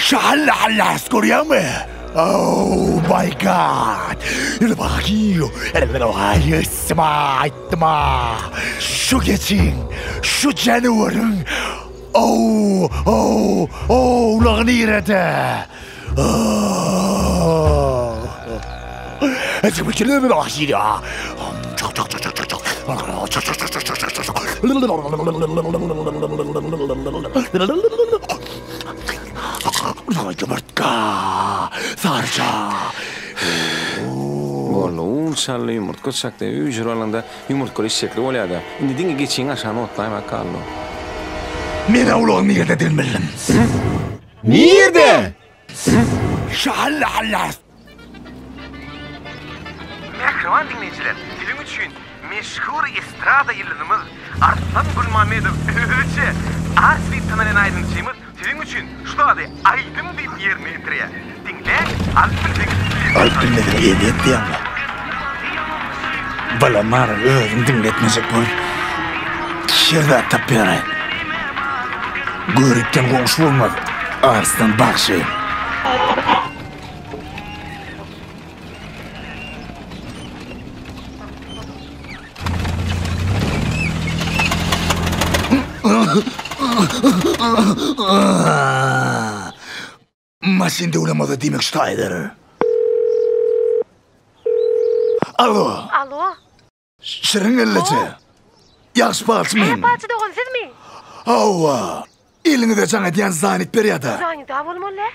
Şahalla-hallas görýäňmi? Oh my God! Aýtdym-a! Şu geçiň, şu janaweriň ow, ow, owlagy nirede? Ýumurtga, saryja. Boldy, un çaldy, ýumurtga çakdy. Öýjür alanda ýumurtgaly eşekli bolýar-da. Indi diňe geçiň aşagyny otlaýmak galdy. Men awlagyň nirededigini bildim. Nirde? Şahalla-halla. Mähriban diňleýjiler, siziň üçin meşhur estrada ýyldyzymyz Arslan Gulmamedow özüçe Ars diýip tanalýan aýdymçymyz siziň üçin şu zady aýdym diýip ýerine ýetirýär. Diňläň, alyp bilseňiz lezzet Alyp alyň. bilmeseň ezýet diýýäňmi? Balam bar, özüň diňletmejek bolup her zat tapýar-aý. Göripden goňşy bolmaz, Arslan bagşy. Maşyn döwlemasa diýmek şu taýdyr. Alo. Alo. Şirin gelneje. Ýagşy palçy men. Hä palçy dogan sizmi? Hawa. Eliňize jaň edýän zanit berýada. Zanida bolmaly.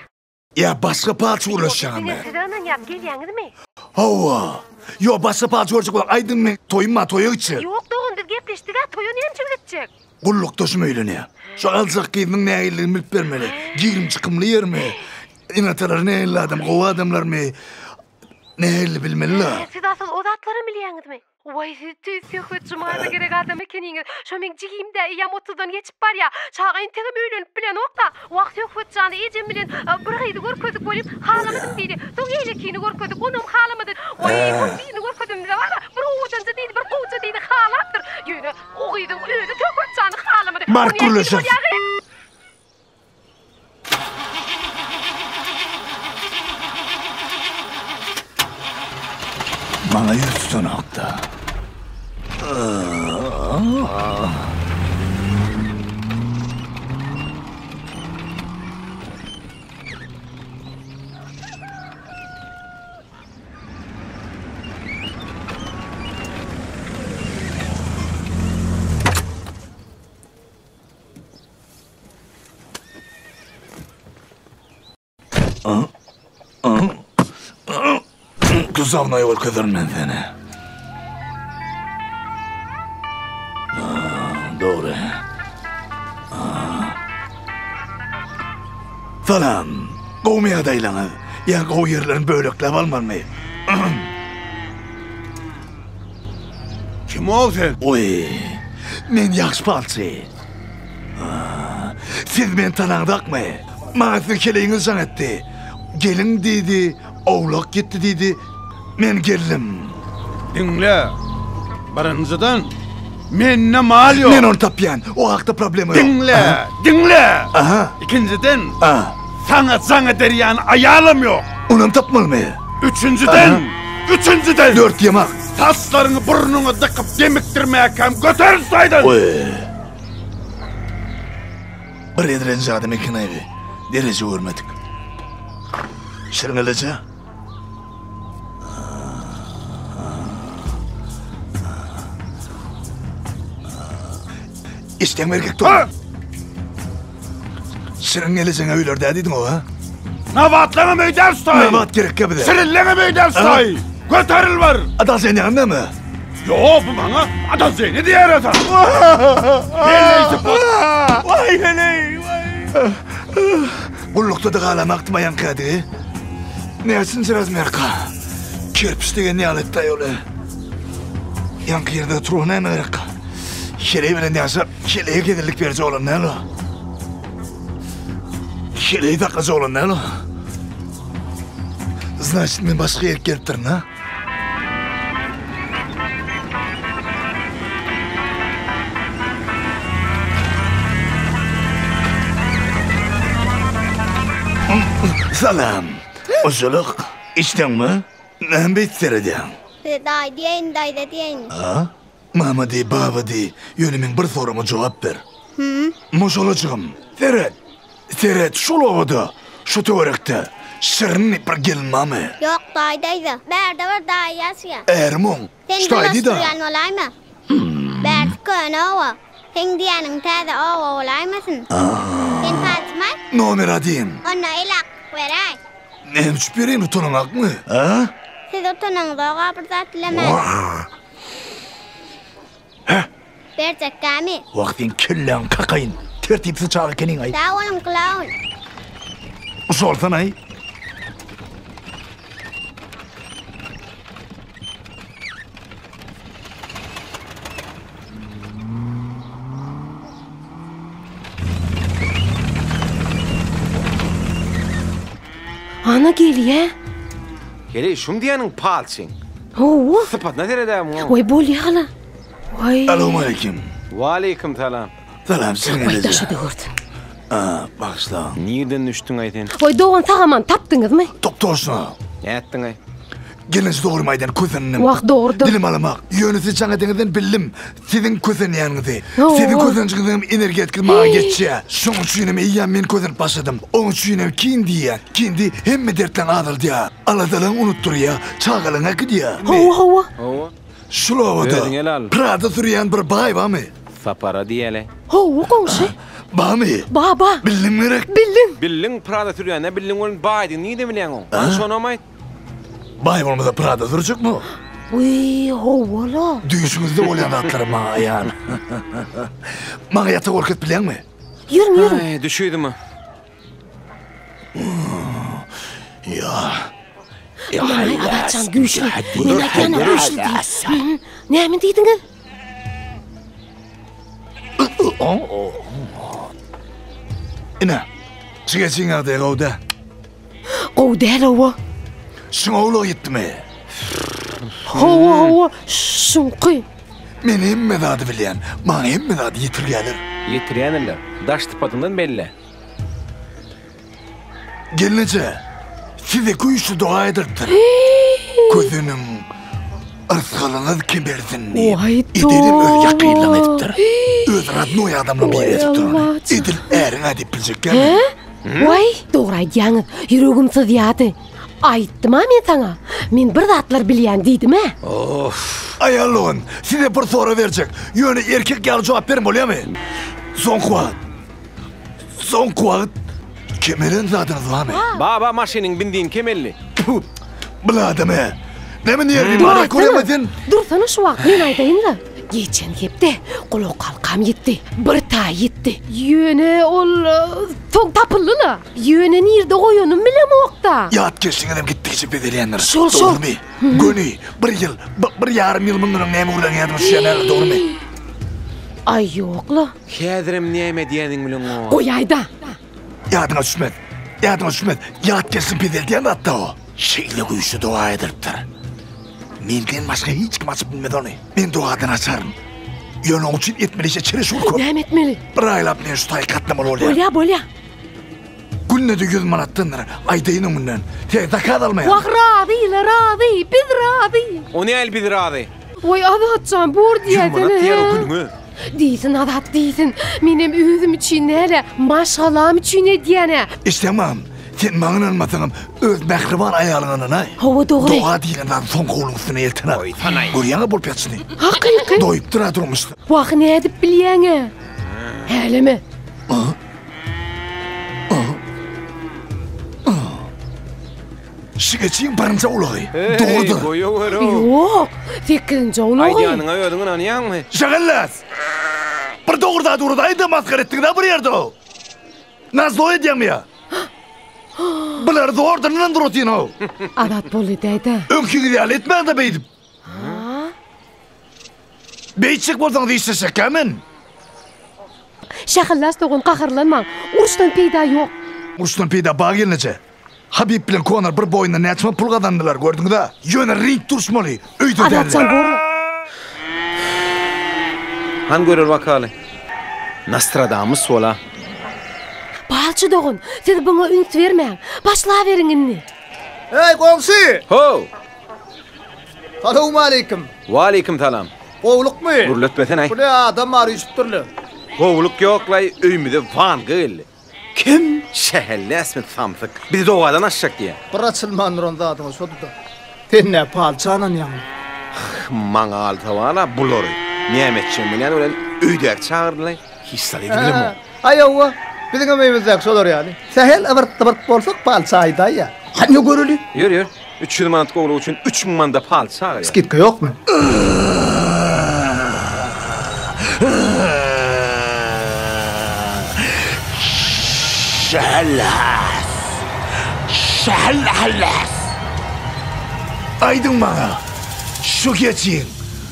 Ýa başga palçy gürleşýäňmi? Diňe size ynanýas, gelýäňizmi? Hawa. Ýok, başga palçy görjek bolsaň aýdyň men toýum bar, toýa gitjek. Ýok dogan, biz gepleşdik-ä, toýa näme üçin gitjek? Gullukdaşym öýlenýär. Şo aljak gyzynyň nähilidigini bilip bermeli. Girim-çykymly ýermi? Ene-atalary nähili adam, gowy adamlarmy? Nähili bilmeli-la. Siz asyl o zatlaram bilýäňizmi? Waý siz tüýs Söhbet Jumaýewe gerek adam ekeniňiz. Şo meň jigim-dä eýýäm otuzdan geçip barýa. Çaga entegem öýlenip bilenok-da. Wah Söhbet jany ejem bilen bir gyzy görkezdik welin halamadym diýdi. Soň eýlekini görkezdik onam halamady. Waý soň birini görkezemizde bar-a bir owadanja diýdi bir gowja diýdi halapdyr. Ýöne o gyzyň özi Söhbet jany halamady. Baryp O nähili gürleşeris. bolýa gyz? Maňa ýüz tutanokda. Tuzagna görkezerin men seni. Dogry. Salam. Gowmy ýagdaýlaňyz? Ýa gowy ýerlerini bölekläp almalymy? Kim-ow sen? Oý, men ýagşy palçy. Siz meni tanaňzakmy? Maňa siziň keleýiňiz jaň etdi. Geliň diýdi, owlak ýitdi diýdi. Men geldim. Diňle. Birinjiden, mende mal ýok. Men ony tapýan. O hakda problema ýok. Diňle, diňle. Aha. Ikinjiden, Aha. saňa jaň eder ýaly aýalam ýok. Onam tapmalymy? Üçünjiden, üçünjiden. Dört ýamak. Saçlaryňy burnuňa dykyp demikdirmäkäm göter şaýdan! Oý. Bir edrenji adam eken-aý bi. Dereje görmedik. Şiringelije. Eşdeňmi erkek dogan? Şirin gelejeňe öýlerde diýdiň o, ha? Nabatlaňam öýdär ştaý. Nabat gerekkä bize. Şirinleňem öýdär ştaý. Göteril bar. Adalženiýaň näme? Ýok, bu maňa adalženiýa diýer ata. Heleý sypat. Waý heleý, waý. Gullukda-da galamakdym aýaňka diý. Näçinji razmerka? Kerpiç degen ýaly etdi aýoly. Ýaňky ýerde oturyp näme gerekka? Heleý bilen ýaşap, heleýe kesellik beriji oglan däl o. Heleý saklajy oglan däl o. Значит, men başga ýerik gelipdirin, ha? Salam. Ujuluk. Içdiňmi? Näme beýdip seredýäň? Size daýy diýeýin, daýza diýeýin. A? Mama diý, baba diý, ýöne meň bir soragma jogap ber. Hü? Maşgalajygym, seret, seret, şol obada, şu töwerekde Şirin diýip bir gelin barmy? Ýok, daýy, daýza. Bärde bir daýy ýaşaýar. Ärim oň. Sen Şu daýy diý-dä. bulaşdyrýan bolaýma. Bärsi köne oba. Seň diýýäniň täze oba bolaýmasyn? Sen palçymaý? Nomer adin. Onda el akyp beräý. Näme üçin bereýin utanaňakmy, a? Siz utanaňzog-a bir zat bilemän. Hä? Berjekkämi? Wah seň kelläňi kakaýyn. Tertipsiz çaga ekeniň-aý. Sag boluň klaun. Usalsana-aý. Ana gelýä. Heleý, şum diýýäniň palçyň. Hawa. Sypatyna seredäý muň. Waý bolýa-la. Waý. Salowmaleýkim. Waleýkim salam. Salam Şirin Waý eje. daşa döwürdin. A, bagyşlaň. Nirden düşdüň-aý sen? Waý dogan sag-aman tapdyňyzmy? Top-toşna. Nätdiň-aý? Gelneje dogrymy aýdan kösendim. Wah dogrudyr. Dilim alamak. Ýöne siz jaň edeňizden bildim. Siziň kösenýäniňizi. Hawa. Siziň kösenjiňiziňem energetikisi maňa geçýä. Şoň üçinem eýýäm men kösenip başladym. Oň üçinem kin diýýä. Kindi hemme dertleň azaldýa. Aladalaň unutdyrýa. Çagalaň äkidýä. Hawa hawa. Hawa. Şul obada Özüň el al. Prada sürýän bir baý barmy? Sapara diýeli. Hawa goňşy. Barmy? Ba ba. Bildiň gerek? Bildim. Bildiň Prada sürýänä bildiň welin baýdygyny nirden bilýäň oň? Hany şonam aýt. Baý bolmasa Prada sürjekmi o? Wiý, hawa-la. Düýşüňizde bolýan zatlary maňa aýan. Maňa ýatak görkezip bilýäňmi? Ýörüň, ýörüň. Aý, düşüýdüm-ä. Ýa. Aý, Azatjan güýçli. Men aýdýan-a güýçli diýip. Näme diýdiňiz? Ine, şu geçiň ýagdaýy gowy däl. Gowy däl hawa. Şuňa ulag ýetdimi? Hawa, hawa, şuňky. Men hemme zady bilýän. Maňa hemme zady ýetirýärler. Ýetirýändirler. Daş sypatyňdan belli. Gelneje, size güýçli doga edilipdir. Közüniň yrsgalyňyz kemelsin diýip. Waý, Edenem öz ýakynlaryna edipdir. toba. Öz rodnoý adamlaryň biri edipdir ony. Edil äriň-ä diýip biljekkämi? Hä? Waý, dogry aýdýaňyz. Ýüregim syzýady. Aýtdym-a men saňa. Men bir zatlar bilýän diýdim-ä. Of. Aýal dogan, size bir sorag berjek. Ýöne erkek ýaly jogap beriň bolýamy? Soňky wagt Soňky wagt kemelen zadyňyz barmy? Baba maşynyň bindini kemeldi. Tfu! Bil adamy. Näme nerwi bar görýäňmi sen? Dursana şu wagt men aýdaýyn-la. Geçen hepde gulak halkam ýitdi. Bir taý ýitdi. Ýöne ol soň tapyldy-la. Ýöne nirde goýanym bilemok-da. Ýatkeşligiňizem gitdigiçe peselýändir. Şol, şol. Dogrumy? Göni bir ýyl, bir ýarym ýyl mundan öň näme gürleň ýadyma düşýän däldir, dogrumy? Aý ýok-la. Häzirem näme diýeniň bilen o. Goýaýda. Ýadyňa düşmez. Ýadyňa düşmez. Ýatkeşligiň peseldýän zat-da o. Şeýle güýçli doga edilipdir. Menden başga hiç kim açyp bilmez ony. Men dogadan açaryn. Ýöne oň üçin etmeli işe çereşur köp. Näme etmeli? Bir aýlap men şu taýy gatnamaly bolýan. Bolýa, bolýa. Günde-de 100 manatdandyr. Aýdaýyn öňünden. Sen zakaz almaýaň. Wah, razy-la, razy. Biz razy. O näl biz razy? Waý, Azatjan, bor 100 manat diýäýsene. diýer o günüňe. Diýsin Azat, diýsin. Menem özüm üçin däl-ä, maşgalam üçin edýän-ä. Eşidemam. Sen maňa ynanmasaňam, öz mähriban aýalyňa ynanaý. Hawa, dogry. Doga diýlen zady soňky ogluň üstüne elten-ä. Goýsanaý. Görýäň-ä bolup ýatyşyny. Hakyky. Doýupdyr-a durmuşda. Wah, nädip bilýäň-ä? Häleme. Şu geçiň birinji ulagy. Heý, Dogrudyr. goýawer-ow. Ýok, sekizinji ulagy. Aýdýanyňa özüň ynanýaňmy? Şagallas! Bir dogry zat ugrada-aýda masgara etdiňiz-ä bir ýerde-ow. Nazlo edýäňmi ýa? Bulary zordan ynandyr otyryn-ow. Azat boldy däde. Öňküňiz ýaly etmäň-de beýdip. Beýtjek bolsaňyz işleşjekkä men. Şahallas dogan gaharlanmaň. Uruşdan peýda ýok. Uruşdan peýda bar gelneje. Habib bilen Konor bir boýundan näçe manat pul gazandylar gördüňiz-ä. Ýöne ring duruşmaly, öýde däl. Azatjan borla. Han görer bakaly. Nostradamus bola. Bar. Palçy dogan, siz buňa üns bermäň. Başlaberiň indi. Eý, goňşy! How! Salowmaleýkim. Waleýkim salam. Gowlukmy? Gürletmesen-aý. Bu ne adam bar üýşüpdirler. Gowluk ýok-laý, öýümize Wanga geldi. Kim? Şähelläsmi samsyk. Bizi dogadan aşjak diýýä. Bir açylman duran zadyňyz şody-da. Sen nä palça ynanýaňmy? Maňa alsa wala bulary. Näme etjegimi bilýän welin öýdäki çagyrdylaý. Hiç zat edibilemok. Aý hawa, biziňem öýümizdäki şolar ýaly. Sähel ybyrt-dybyrt bolsak palça aýdaýýa. Hany göreli. Ýör ýör. 300 manat gowluk üçin 3000 manada palçy çagyrýar. Skidka ýokmy? Şähälläs! Şähälläs! Aýdyň maňa, şu geçiň,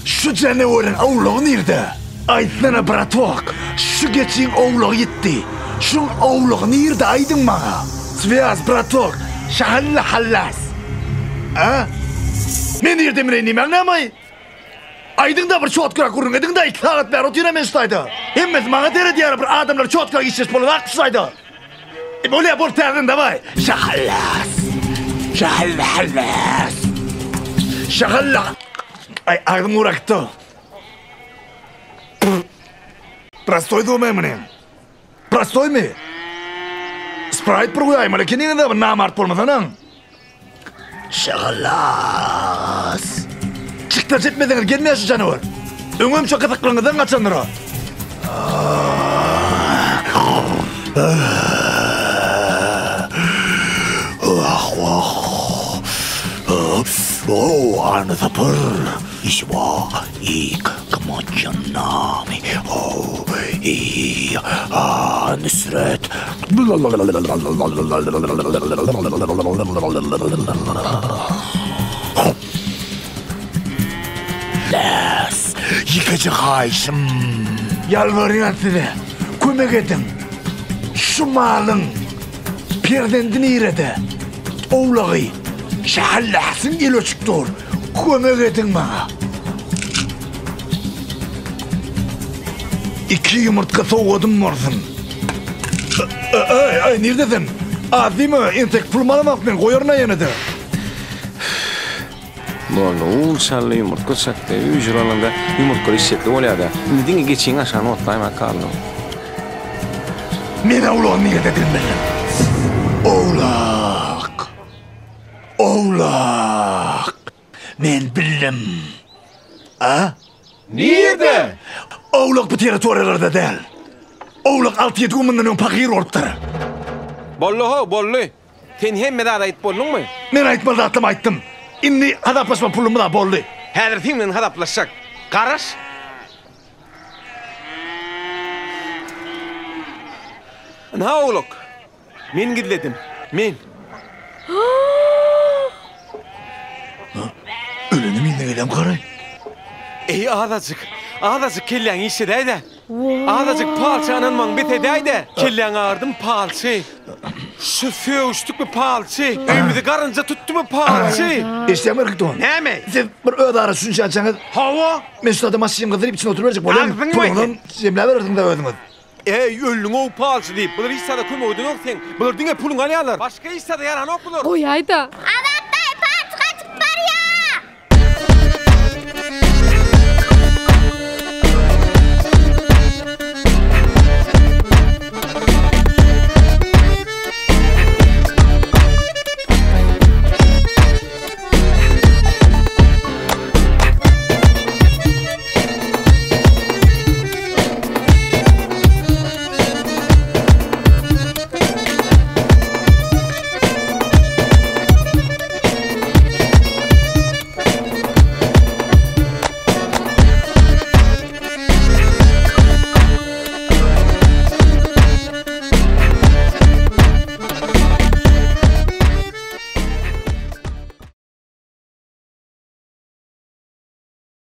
şu janeweriň owlagy nirde? Aýtsana bratok, şu geçiň owlagy ýitdi. Şuň owlagy nirde aýdyň maňa? Swýaz bratok, şähälläs! A? Men nirde bileýin diýmäň näme-aý? Aýdyňda bir çotkirak gürrüň ediňdä iki sagat bäri otyryn men şu taýda. Hemmesi maňa seredýär bir adamlar çotkirak işleşip bolanakmy şu taýda. E bolýa bol täzeden dawaý. Şahallas. Şahallas. Şahalla. Aý agzym gurak gitdi. Prostoý dome muny. Prostoýmy? Sprite bir guýaýmaly ekeniňiz-ä bir namart bolmasanaň. Şagallas. Çykdajy etmeseňiz gelmeýär şu janawer. Öňem şo gyzyklygyňyzdan gaçandyr-a. Wah, wah. Oh, Anna sapar. Işwa, ik, kamaçanami. Oh, i, a, Nusret. Läs, ýekeje haýyşym. Ýalbarýan size, kömek ediň. Şu malyň perzendi nirede? Owlagy şäherläsiň eli öçüp dur. Kömek ediň maňa. Iki ýumurtga sowgadym bolsun. Eý, eý, nirde sen? Az diýme, entek pulumy alamok men, goýaryn-a ýene-de. Boldy, un çaldy, ýumurtga çakdy. Üýşür alanda ýumurtgaly içjekli bolýar-da. Indi diňe geçiň aşagyny otlaýmak galdy. Men owlagyň nirededigini bildim. Owlak! Owlak! Men bildim. A? Nirde? Owlak bu territoriýalarda däl. Owlak alty-ýedi gün mundan öň pahyr bolupdyr. Boldy-how, boldy. Sen hemme zady aýdyp bolduňmy? Men aýtmaly zatlarymy aýtdym. Indi hasaplaşma pulumyz-a boldy. Häzir seň bilen hasaplaşjak. Garaş. Ynha owlak. Men gizledim. Men. Ölenim indi gelem garaý. Eý azajyk, azajyk kelläňi işledäý-dä. Azajyk palça ynanmagyňy bes edäý-dä. Kelläň agyrdymy palçy? Şu sögüşdikmi palçy? Öýümizi garynja tutdumy palçy? Eşidýäňmi erkek dogan? Näme? Siz bir özara düşünişýänçäňiz. Hawa. Men şu zada maşynymy gyzdyryp içine oturyberjek bolýan. Agzyňy Puluňyzam jemläberersiňiz-ä özüňiz. Eý, öldüň-ow palçy diýip, bular hiç zada kömek edenok seň. Bular diňe puluňy alýarlar. Başga hiç zada ýaranok bular. Goýaý-da.